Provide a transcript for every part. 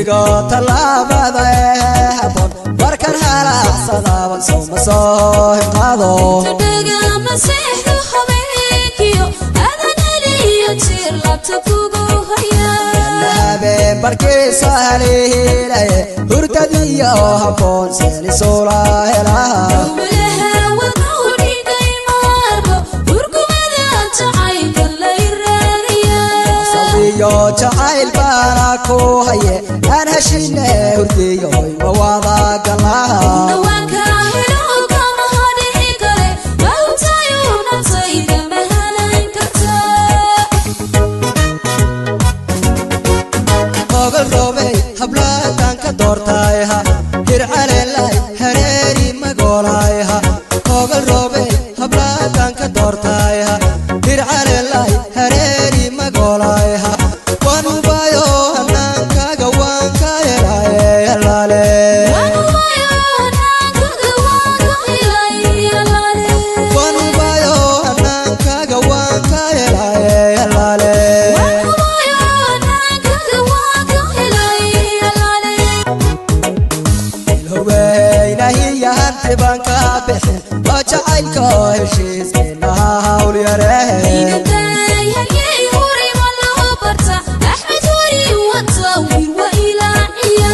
Dhigo tallaabada ee habboon markaan halaacsadaaban sowma soo hinqaado. Dhagama seexdo habeenkiyo adan heliyo jeer laabta kugu haya. Habeen barkiisa haliilaye hurdadiyo habboon seenisula helaha. Walaha wadnuhu dhigay maarko hurgumada jacaylka lay raariya. Sawiyo jacayl baana ku haye aan heshine hurdiyoy ma wada galaha. Dhawaanka helo kama hadhici kare mahutayo naftayda mahanan kartaa. Ogol roobey hablaatan ka doortayha hircalelay hareeri magolayha. Ogol roobey hablaatan ka doortayha hircalelay hareeri magolayha. Waan hubayo hanaankaaga waan ka helaye halaale. Waan hubayo hanaankaaga waan ka helay alaale. Waan hubayo hanaankaaga waan ka helaye halaale. Waan hubayo hanaankaaga waan ka helay alaale. Ilhoweynahiya hanti baan ka bixin oo jacaylka heshiiskeenaha hawl yarehe. Inanday haryey hore ma loo barta Axmed hori wata wir waa ilaaciya.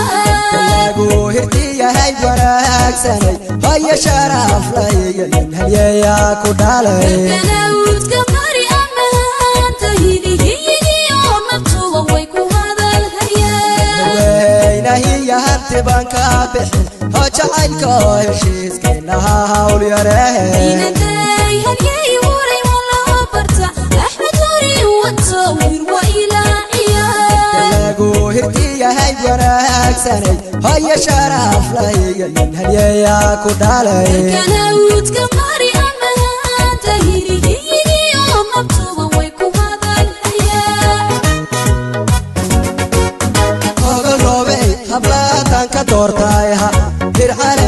Lagu hirtiyahay wanaagsanay haya sharaf lahiyo nin halyeeyaa ku dhalay. Garkanaawdka qari amahaanta hidihiyigiyo naftuba way ku hadalhayaan. Weynahiya hanti baan ka bixin oo jacaylka heshiiskeenaha hawl yarehe. Inanday haryey hore ma loo barta Axmed hori wata wir waa ilaaciya. Lagu hirtiyahay wanaagsanay haya sharaf lahiyo nin halyeeyaa ku dhalay. Garkanaawdka qari amahaanta hidihiyigiyo naftuba way ku hadalhayaan. Ogol roobey hablaatan ka doortayha hircale.